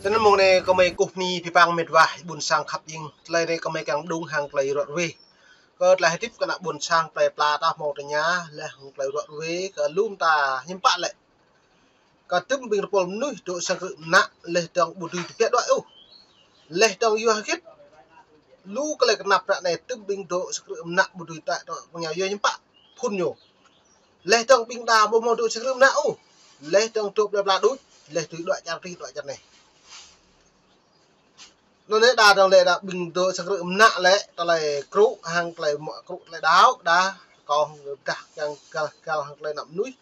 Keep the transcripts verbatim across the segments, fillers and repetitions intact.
Tơ anŭn mông anai kơmơi kơkuh bơni pơpă mĕt wa ƀôn sang khăp ing. Tơlơi anai kơmơi kiăng pơdŏng hăng tơlơi ruă ruê. Kơ tơlơi hơdip kơ ană ƀôn sang tơlơi pla ta hmâo tơña lĕ hăng tơlơi ruă ruê kơ lŏm ta hiư̆m pă lĕ. Kơ tơm ƀing tơpul mơnuih dŏ sang krư̆ mơnă lĕ dơ̆ng ƀu dưi tơbiă đuaĭ ôh. Lĕ dơ̆ng yua hơget. Lu kơ lĕ kơnăp ră anai tơm ƀing dŏ sang krư̆ mơnă ƀu dưi tơbiă đuaĭ pơngiao yua hiư̆m pă phun ñu. Lĕ dơ̆ng ƀing đa ƀu hmâo dŏ sang krư̆ mơnă ôh. Lĕ dơ̆ng dŏ plơi pla đôč, lĕ dưi đuaĭ čar tih đuaĭ čar anai. Anŭn lĕ đa dơ̆ng lĕ đa ƀing dŏ sang krư̆ mơnă lĕ tơlơi krŭ hăng tơlơi mă krŭ tơlơi đaŏ đa kơ hăng dah kiăng găl găl hăng tơlơi ană mơnuih.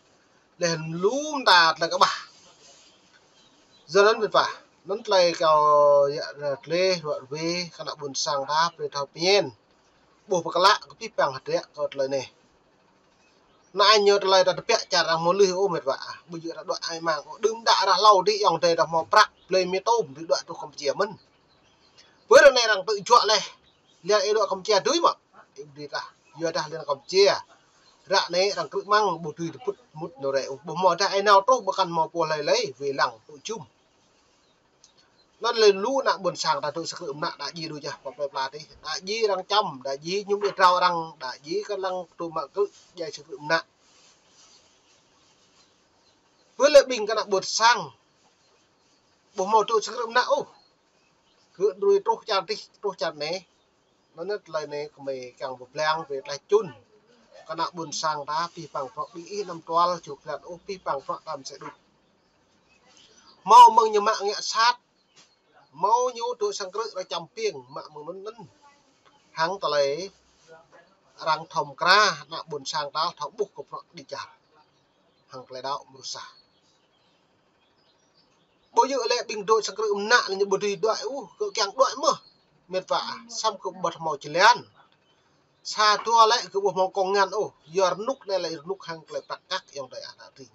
Lĕ lŏm ta tơlơi kơƀah. Yua anŭn mĕt wa. Anŭn tơlơi kâo yă tơlơi ruă ruê kơ ană ƀôn sang ta brơi thâo pơñen. Ƀuh pơkơlă kơ pih păng hơdră kơ tơlơi anai. Anai ñu tơlơi ta tơbiă čar arăng hmâo lui ôh mĕt wa. Ƀu djơ̆ ta đuaĭ ai mang ôh. Đưm đă ră hlâo adih ayŏng adơi ta hmâo prăk blơi mơtôm dưi đuaĭ truh Kampuchia mơ̆n. Pơ ră anai arăng tŭ juă lĕ. Liăng ih đuaĭ Kampuchia dưi mơ̆. Ih ƀu dưi tah. Yua dah liăng Kampuchia. Ră anai arăng krư̆ mơ̆ng ƀu dưi tơpŭt mŭt nao rai ôh. Ƀu hmâo dah ai nao truh ƀu kăn hmâo pô hlơi lơi. Wai lăng tŭ jum. Anŭn lĕ lu ană ƀôn sang ta dŏ sang krư̆ mơnă đa ji đôč yơh, pơ plơi pla adih. Đa ji arăng čăm, đa ji ñu ƀu drao arăng, đa ji kơ lăng dŏ mă krư̆ djai sang krư̆ mơnă. Pơ lĕ ƀing kơ ană ƀôn sang. Ƀu hmâo dŏ sang krư̆ mơnă ôh. Kơ đuaĭ truh čar tih, truh čar anai. Anŭn tơlơi anai kơmơi kiăng pơblang brơi tơlơi čun. Kơ ană ƀôn sang ta pih păng prŏ ƀing ih anăm tual čuk klan ôh pih păng prŏ tam sĕ đôč. Hmâo mơ̆ng ñu mă ngă sat. Hmâo ñu dŏ sang krư̆ arăng čăm piêng mă mơ̆ng anŭn anŭn. Hăng tơlơi arăng thâo mơkra ană ƀôn sang ta thâo ƀuh kơ prŏ đĭ čar. Hăng tơlơi đaŏ mơrusah. Ƀu djơ̆ lĕ ƀing dŏ sang krư̆ mơnă lĕ ñu ƀu dưi đuaĭ ôh, kơ kiăng đuaĭ mơ̆. Mĕt wa, samơ̆ kơ ƀu hmâo jơlan. Sa dua lĕ kơ ƀu hmâo kông ngăn ôh, yua rơnŭk anai lĕ rơnŭk hăng tơlơi prăk kăk ayŏng adơi ah ta tring.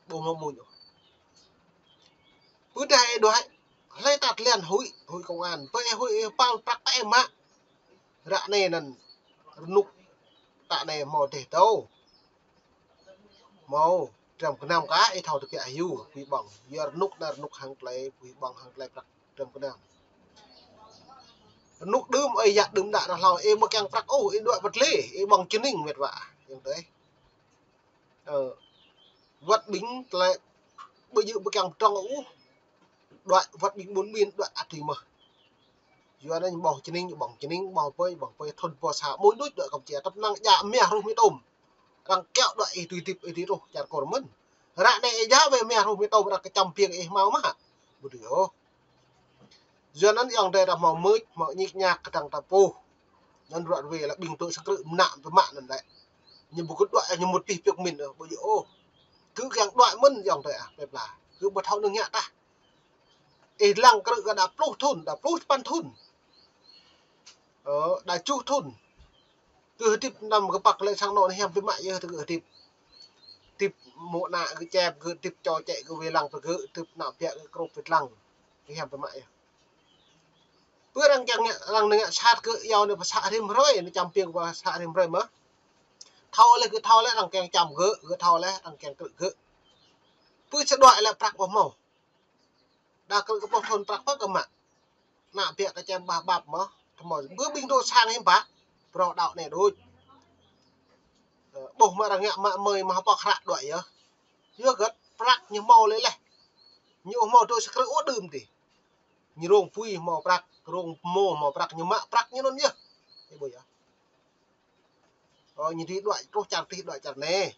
Ƀu hmâo mŭn ôh. Pơ dah ih đuaĭ, hlơi ta tơlơi huĭ, huĭ kông ngăn, pơ ih huĭ ih păng prăk pơ ih mă. Ră anai anŭn rơnŭk ta anai hmâo dêh tâo. Hmâo, trăm gơnam kơ ih thâo tơbiă hyu, pui ƀơ̆ng. Yua rơnŭk anai rơnŭk hăng tơlơi, pui ƀơ̆ng hăng tơlơi prăk trăm gơnam. Rơnŭk đưm, ơi yă đưm đă ră hlâo, ih ƀu kiăng prăk ôh, ih đuaĭ pơ tơlơi, ih ƀơ̆ng čơning mĕt wa. Ayŏng adơi. Ơ, wơ̆t ƀing tơlơi, ƀu djơ̆ ƀu kiăng pơdrŏng ôh. Đuaĭ wơ̆t ƀing ƀun ƀin, đuaĭ ăt tui mơ̆. Yua anŭn ƀơ̆ng čơning, ƀơ̆ng čơning, ƀơ̆ng pơi, ƀơ̆ng pơi, thŭn pô sa, mơ̆n đôč đuaĭ Kampuchia, tơpă năng djă mia hruh mia tôm. Arăng kiaŏ đuaĭ ih tui hơdip, ih tui truh čar Kur mơ̆n. Ră anai ih djă wơ̆t mia hruh mia tôm, arăng kơ čăm piêng ih hmâo mơ̆. Ƀu dưi ôh. Yua anŭn ayŏng adơi ta hmâo mưč, hmâo ñik ñak kơdăng ta pô. Anŭn ruă ruê lĕ ƀing dŏ sang krư̆ mơnă pơmă anŭn lĕ. Ñu ƀu kơ đuaĭ ñu mŭt pih piŏk min ôh, ƀu djơ̆ ôh. Kơ kiăng đuaĭ mơ̆n ayŏng adơi ah, plơi pla. Kơ ƀu thâo nưng ngă tah. Ih lăng krư̆ kơ đa pluh thŭn, đa pluh tơpăn thŭn. Ơ, đa tơjuh thŭn. Kơ hơdip anăm kơpăk lĕ sang anŏ anai hiam biă mă yơh tơ kơ hơdip. Hơdip mơ̆ ană kơ čem kơ hơdip čô čĕ kơ wai lăng pơ kơ hơdip ană biă kơ krŭp pơt lăng. Kơ hiam biă mă yơh. Pơ arăng kiăng ngă, arăng ngă sat kơ iâu anai pơsă rĭm hrơi, anai čăm piêng pơsă rĭm hrơi mơ̆. Thâo lĕ kơ thâo lĕ arăng kiăng čăm kơ, kơ thâo lĕ arăng kiăng krư̆ kơ. Pơ sa đuaĭ lĕ prăk ƀu hmâo. Đa krư̆ kơ pluh thŭn prăk pơ kơ mă. Ană biă kơ čem ƀah ƀap mơ̆. Tơmơ̆ ƀơ ƀing dŏ sang hiư̆m pă. Prŏ đaŏ anai đôč. Ơ, ƀuh mă arăng ngă mă mơi mă hơpŏk hră đuaĭ yơh. Yua hơget prăk ñu hmâo lĕ leh. Ñu hmâo dŏ sang krư̆ ôh đưm adih. Ñu rông apui hmâo prăk, rông pơmô hmâo prăk, ñu mă prăk ñu anŭn yơh. Ih ƀuh yơh. Ơ, ñu dưi đuaĭ truh čar tih đuaĭ čar anai.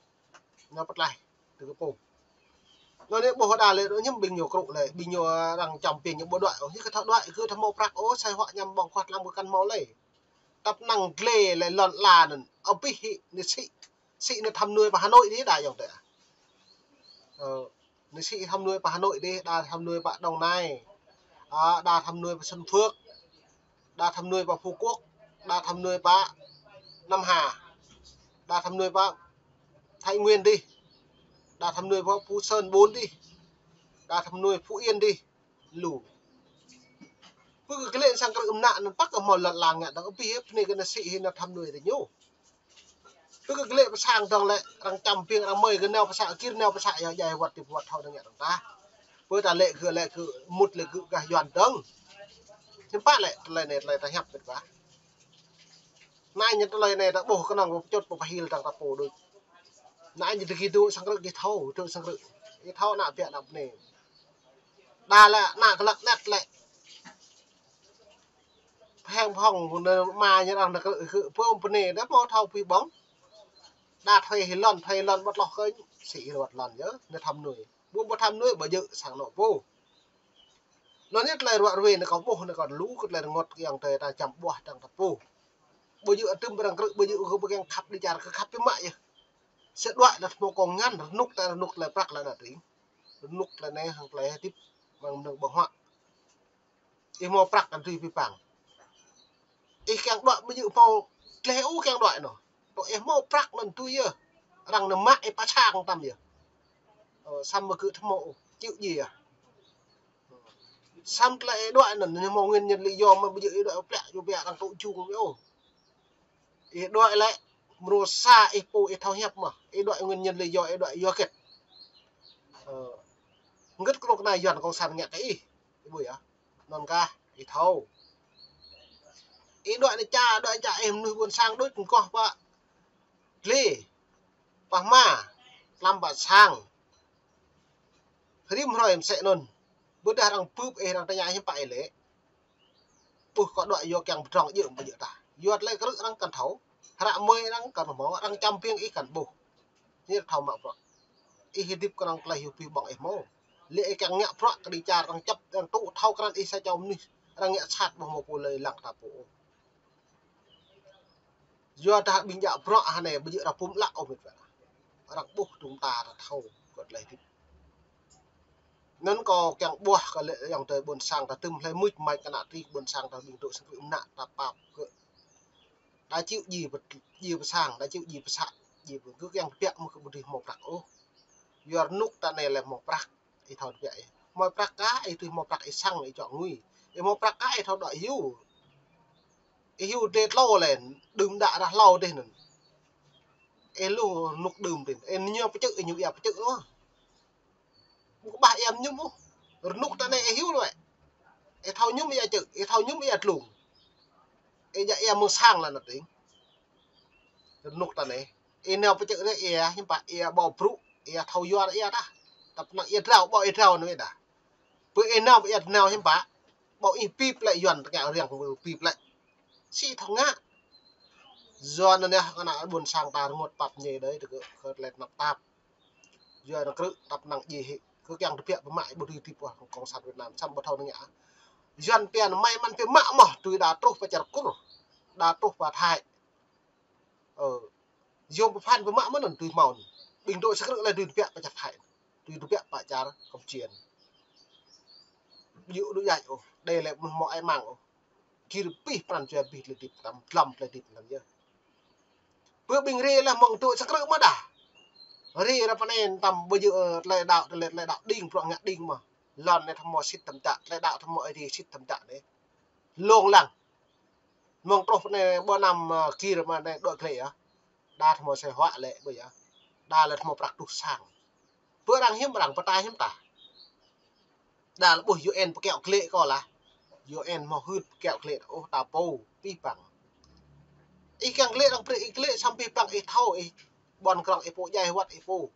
Ñu pơtlaih tơ kơ pô. Anŭn anai ƀuh đa lĕ, ñu ƀing ñu krŭ lĕ, ƀing ñu arăng čăm piêng ñu ƀu đuaĭ ôh, ñu kơ thâo đuaĭ, kơ thâo hmâo prăk ôh, sai huă ñăm ƀơ̆ng khuă lăm kơ kăn hmâo lĕ. Tơpă năng glai lĕ lŏn ala anŭn, abih hĭ, anai sĭ, sĭ anai thăm nuai pơ Hà Nội adih đa ayŏng adơi ah. Ơ, anai sĭ thăm nuai pơ Hà Nội adih, đa thăm nuai pơ Đồng Nai. Ơ, đa thăm nuai pơ Xuân Phước. Đa thăm nuai pơ Phú Quốc, đa thăm nuai pơ Nam Hà, đa thăm nuai pơ Thái Nguyên adih, đa thăm nuai pơ Phú Sơn bốn adih, đa thăm nuai Phú Yên adih, lu. Pơ kơ glai sang krư̆ mơnă anŭn pă kơ hmâo lŏn ala ngă dơ̆ng abih hĭ, pơ anai kơ anai sĭ hĭ anai thăm nuai tơ ñu. Pơ kơ glai pơ sang dơ̆ng lĕ, arăng čăm piêng arăng mơi kơ nao pơ sang, kir nao pơ sang, yơh djai wơ̆t tip wơ̆t thâo dơ̆ng ngă dơ̆ng tah. Pơ ta lĕ gơ̆ lĕ gơ̆ mŭt lĕ gơ̆ gah Yuan dơ̆ng. Hiư̆m pă lĕ tơlơi anai tơlơi ta hiăp ƀĕ ƀă. Anai ñu tơlơi anai ta ƀuh kơnơ̆ng pơčut pơpahil dăng ta pô đôč. Anai ñu tơki dŏ sang krư̆ gih thâo, dŏ sang krư̆. Gih thâo ană biă ană bơnai. Đa lĕ ană glăk net lĕ. Pheng phong nơ ma ñu arăng nơ krư̆ gơ̆ pơm bơnai đa mâo thâo pui ƀơ̆ng. Đa thuê hĭ lŏn, thuê lŏn ƀơ̆t loh kơ si hĭ ƀơ̆t lŏn yơh, nơ tham nuih. Ƀu ƀu tham nuih ƀu djơ̆ sang anŏ pô. Lŏn ñu tơlơi ruă ruê nơ kâo ƀuh nơ kâo lu kơ tơlơi rơngot kiăng tơlơi ta čăm ƀuah dăng ta pô. Ƀu djơ̆ atŭm arăng krư̆ ƀu djơ̆ kơ ƀu kiăng khăp đi čar kơ khăp pơ mă yơh. Sĕ đuaĭ lĕ hmâo kông ngăn rơnŭk ta rơnŭk tơlơi prăk lĕ ană tring. Rơnŭk tơlơi anai hăng tơlơi hơdip mơ̆ng mơnơ̆ng ƀơ̆ng huă. Ih hmâo prăk kăn tui pĭ păng. Ih kiăng đuaĭ ƀu djơ̆ hmâo tơlơi ôh kiăng đuaĭ nô. Tơ ih hmâo prăk anŭn tui yơh. Arăng nơ mă ih pă sang tăm yơh. Ơ, samơ̆ gơ̆ ƀu hmâo ôh, čư̆ djai yơh. Samơ̆ tơlơi ih đuaĭ anŭn ñu hmâo nguyên nhân lý do mơ̆ ƀu djơ̆ ih đuaĭ plĕ, djơ̆ biă arăng tŭ jung ôh. Ih đuaĭ lĕ mrô sa ih pô ih thâo hiăp mơ̆. Ih đuaĭ nguyên nhân lý do ih đuaĭ yua hơget. Ơ, hơget kơnuk kơna Yuan cộng sản ngă kơ ih. Ih ƀuh yơh. Anŭn kah ih thâo. Ih đuaĭ anai ča, đuaĭ ča ih mơnuih ƀôn sang đôč kơkuh pă glai, pă hma, tlam pă sang. Rĭm hrơi mơsĕ anŭn. Ƀôdah arăng bưp ih arăng tơña hiư̆m pă ih lĕ. Ƀuh kơ đuaĭ yua kiăng pơdrŏng djơ̆ ƀu djơ̆ tah. Yua tơlơi krư̆ arăng kăn thâo. Hră mơi arăng kăn hmâo, arăng čăm biêng ih kăn ƀuh. Ñu thâo mă bruă. Ih hơdip kơnơ̆ng tơlơi hyu pih ƀơ̆ng ih hmâo. Lĕ ih kiăng ngă bruă kơ đi čar arăng čăp, arăng tŭ thâo krăn ih sa čô mơnuih. Arăng ngă sat ƀu hmâo pô lơi lăng ta pô. Yua dah ƀing djă bruă hơnai ƀu djơ̆ arăng pŭm lăk ôh mĕt wa. Arăng ƀuh dŭm ta arăng thâo kơ tơlơi hơdip. Anŭn kâo kiăng ƀuah kơ lĕ ayŏng adơi ƀôn sang ta tŭm hlơi mŭč mač kơ ană tring ƀôn sang ta ƀing dŏ sang krư̆ mơnă ta pap kơ. Đa čư̆ djai pơ, djai pơ sang, đa čư̆ djai pơ să, djai pơ gơ̆ kiăng tơbiă mơ̆ kơ ƀu dưi hmâo prăk ôh. Yua rơnŭk ta anai lĕ hmâo prăk, ih thâo tơbiă ih. Hmâo prăk kah, ih dưi hmâo prăk ih sang ih čŏk ngui. Ih hmâo prăk kah, ih thâo đuaĭ hyu. Ih hyu dê tlâo lĕ, đưm đă rah hlâo dêh anŭn. Ih lu rơnŭk đưm dêh, ih ñu pơčư̆, ih ñu ia pơčư̆ lu. Ƀu kơƀah ia mơñum ôh. Rơnŭk ta anai ih hyu lu ĕ. Ih thâo mơñum ia čư̆, ih thâo mơñum ia tlung. Ih djă ia mơ̆ng sang lĕ ană tring. Rơnŭk ta anai. Ih nao pơčư̆ anai ia hiư̆m pă ia ƀâo brŭ, ia thâo yua ia tah. Tăp năng ia drao, ƀâo ia drao anai dah. Pơ ih nao ia nao hiư̆m pă. Ƀâo ih pip lĕ Yuan tơngă riăng pip lĕ. Si thâo ngă. Yua anŭn yơh kơ ană ƀôn sang ta rơngot pap ñe đơi tơ kơ, kơ tơlơi tơnap tap. Yua anŭn krư̆ tăp năng djai hĭ. Kơ kiăng tơbiă pơ mă ih ƀu dưi tip wah cộng sản Việt Nam. Samơ̆ ƀu thâo nơ ngă. Yuan pian mai mơ̆n pơ mă mơ̆ tui đa truh pơ čar Kur. Đa truh pơ Thái. Ơ. Yua pơ phan pơ mă mơ̆n anŭn tui hmâo anŭn. Ƀing dŏ sang krư̆ lĕ dưi tơbiă pơ čar Thái. Dưi tơbiă pơ čar Campuchia. Ƀu djơ̆ đu djai ôh. Đe lĕ mơ̆ hmâo ai mang ôh. Gir pih pran jua pih tơlơi hơdip tăm, glăm tơlơi hơdip tăm yơh. Pơ ƀing ri lĕ mơ̆ng dŏ sang krư̆ mơ̆ dah. Ri ră pơ anai tăm ƀu djơ̆, ơ, tơlơi đaŏ, tơlơi, tơlơi đaŏ đing, bruă ngă đing mơ̆. Lŏn anai thâo hmâo sĭt tăm čă, tơlơi đaŏ thâo hmâo ai tiê sĭt tăm čă anai. Lông lăng. Mơ̆ng truh pơ anai ƀu năm, ơ, gir mơ̆ anai đuaĭ glai yơh. Đa thâo hmâo sĕ huă lĕ ƀu yơh. Đa lĕ thâo hmâo prăk tuh sang. Pơ arăng hiư̆m arăng pơtă hiư̆m tah. Đa lĕ ƀuh U N pơkiaŏ glai kơ lah. U N hmâo hưt pơkiaŏ glai ôh ta pô pih păng. Ih kiăng glai arăng brơi ih glai samơ̆ pih păng ih thâo ih ƀuăn krŏng ih pô djai wăt ih pô.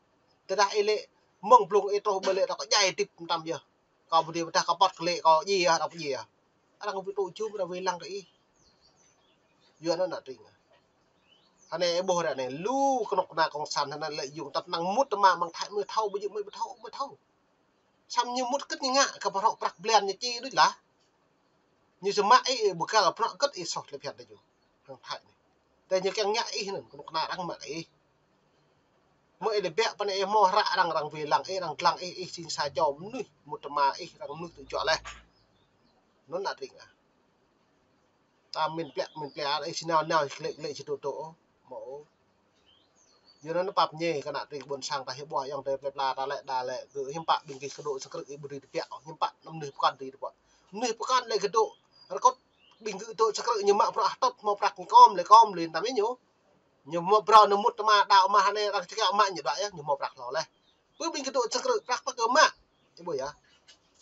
Tơdah ih lĕ mơ̆ng blung ih truh ƀơi lĕ ta kơ djai hơdip mơtam yơh. Kâo ƀu dưi pơtă kâo pơ̆t glai kâo djai yơh, arăng djai yơh. Arăng ƀu tŭ jum arăng wai lăng kơ ih. Yua anŭn ană tring. Hơnai ih ƀuh ră anai lu kơnuk kơna cộng sản hơnai lĕ yŭng tăp năng mŭt tơma mơ̆ng Thái mơ̆ thâo ƀu djơ̆ mơ̆ ƀu thâo, ƀu thâo. Samơ̆ ñu mŭt hơget ñu ngă kơ pơhrŏ prăk blan ñu či đôč lah. Ñu sơmă ih ƀu găl pơhrŏ hơget ih soh tơlơi phiăn tơ ñu. Hăng Thái anai. Tơ ñu kiăng ngă ih anŭn kơnuk kơna arăng mă kơ ih. Mơ̆ ih lĕ biă pơ anai ih hmâo hră arăng arăng wai lăng ih arăng dlăng ih ih jing sa čô mơnuih mŭt tơma ih arăng mơnuih tŭ juă leh. Anŭn ană tring ah. Ta min plĕ, min plĕ, ih si nao nao, ih glĕ glĕ, ih si dŏ dŏ, mơ̆ ôh. Yua anŭn pap ñe kơ ană tring ƀôn sang ta hĭ ƀuh ayŏng adơi plĕ pla ta lĕ, đa lĕ, gơ̆ hiư̆m pă ƀing gih kơ dŏ sang krư̆ ih ƀu dưi tơbiă, hiư̆m pă anăm mơnuih pơkŏn dưi tơbiă. Mơnuih pơkŏn lĕ gơ̆ dŏ rơkŭt, ƀing gơ̆ dŏ sang krư̆ ñu mă bruă hơtŭt, hmâo prăk ñu kơm lĕ kơm lĕ tăm ñu. Ñu hmâo phrâo ñu mŭt tơma đaŏ mă hơnai arăng čơkiaŏ mă ñu đuaĭ yơh, ñu hmâo prăk hlâo leh. Pơ ƀing gơ̆ dŏ sang krư̆ prăk pă kơ mă. Ih ƀuh yơh.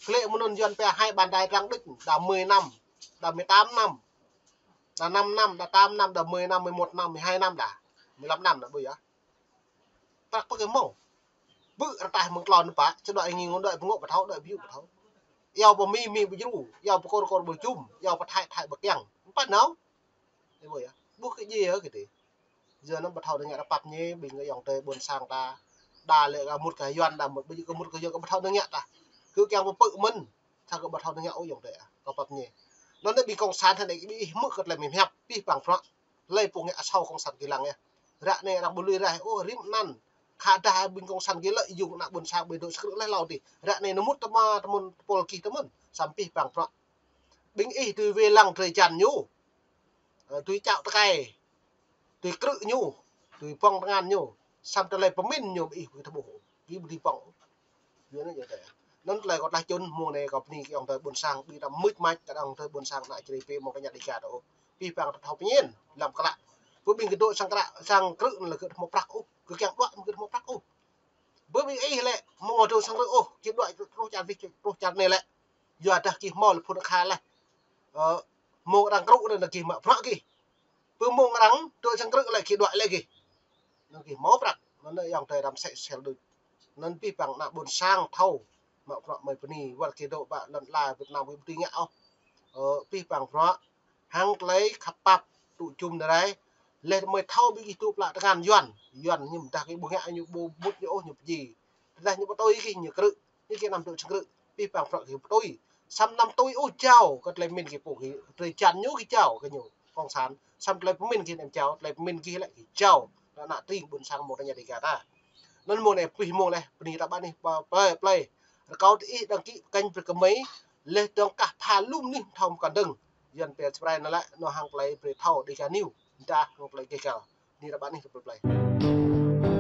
Klĕ mơnŭn Yuan pia hai bàn tay trắng đích, đa mười năm, đa mười tám năm, đa năm năm, đa tám năm, đa mười năm, mười một năm, mười hai năm đa, mười lăm năm đa, ƀu yơh. Prăk pơkơ mông. Bư̆ rơtaih mơ̆ng klon pă, čơđai nging đuaĭ pơngŏ ƀu thâo, đuaĭ ƀiu ƀu thâo. Iâu pơ Mi, Mi ƀu djru, iâu pơ Kôr, Kôr ƀu čum, iâu pơ Thái, Thái ƀu kiăng. Pă nao. Ih ƀuh yơh. Ƀuh kơ djai yơh kơ tih. Yua anŭn ƀu thâo dơ̆ng ngă ta pap ñe, ƀing kơ ayŏng adơi ƀôn sang ta. Đa lĕ kơ mŭt kơ Yuan, đa mŭt, ƀu djơ̆ kơ mŭt kơ Yuan kơ ƀu thâo dơ̆ng ngă ta. Kơ kiăng pơpư̆ mơ̆n. Sa kơ ƀu thâo dơ̆ng ngă ôh ayŏng adơi. Kơ pap ñe. Anŭn anai ƀing kông san tơnai ƀing ih hmư̆ kơ tơlơi mĭn hiăp, pih pang prăk. Lĕ pô ngă asâo kông san kơ lăng yơh. Ră anai arăng ƀu lui rah ôh, rĭm anŭn. Khă dah ƀing kông san gih lĕ yŭng ană ƀôn sang ƀing dŏ sơkrư̆ leh hlâo dih. Ră anai nao mŭt tơma tơmŭn tơpul gih tơmŭn. Samơ̆ pih pang prăk. Ƀing ih tui wai lăng drơi jan ñu. Ơ, tui čao tơkai. Tui krư̆ ñu. Tui ƀơ̆ng tơngan ñu. Samơ̆ tơlơi pơmĭn ñu ƀu ih ƀu thâo ƀuh. Gih ƀu dưi ƀơ̆ng. Yua anŭn yơh tơlơi. Anŭn tơlơi kâo tlaih čun mông anai kâo bơni kơ ayŏng adơi ƀôn sang, ƀing ta mưč mač kơ ayŏng adơi ƀôn sang ană Jrai pê mơ̆ng tơña Dega ta ôh. Pih pang ta thâo pơñen, lăm klă. Pơ ƀing kơ dŏ sang kră, sang krư̆ anŭn lĕ gơ̆ ƀu hmâo prăk ôh, gơ̆ kiăng đuaĭ mơ̆n gơ̆ ƀu hmâo prăk ôh. Pơ ƀing ih lĕ, mơ̆ng dŏ sang krư̆ ôh, gih đuaĭ truh čar dih, truh čar anai lĕ. Yua dah gih hmâo lĕ phŭn akha lĕ. Ơ, mơ̆ng arăng krư̆ anŭn gih mă prăk gih. Pơ mông arăng dŏ sang krư̆ lĕ gih đuaĭ lĕ gih. Anŭn gih hmâo prăk. Anŭn lĕ ayŏng adơi răm sĕ sel đôč. Anŭn pih pang ană ƀôn sang thâo. Mă prăk mơi bơni. Wơ̆t gih dŏ ƀă lŏn ala Việt Nam gih ƀu dưi ngă ôh. Ơ, pih pang prăk. Hăng tơlơi khăp pap tŭ jum đa rai. Leh mơi thâo ƀing gih tŭ plă tơngan Yuan. Yuan ñu mơdah gih ƀu ngă ñu ƀu mŭt ñu ôh ñu pơjing. Tơdah ñu pơtui gih ñu krư̆. Ñu gih anăm dŏ sang krư̆. Pih pang prăk gih pơtui. Samơ̆ anăm tui ôh jao kơ tơlơi pơmĭn gih pô gih. Drơi jan ñu gih jao kơ ñu. Kông san. Samơ̆ tơlơi pơmĭn gih anăm jao. Tơlơi pơmĭn gih lĕ gih jao. Ană tring ƀôn sang mơ̆ng tơña Dega ta. Anŭn mông anai pih mông leh. Bơni ta ƀă anih plơi, plơi. Rơkâo tơ ih đăng ký kênh brơi kơ mơi. Leh dơ̆ng kah pha lum anih thâo mơkăn dơ̆ng. Yuan pia subscribe anŭn lĕ. Anŭn hăng plơi brơi thâo Dega News. Dah hăng plơi gêh gal. Bơni ta ƀă anih plơi, plơi.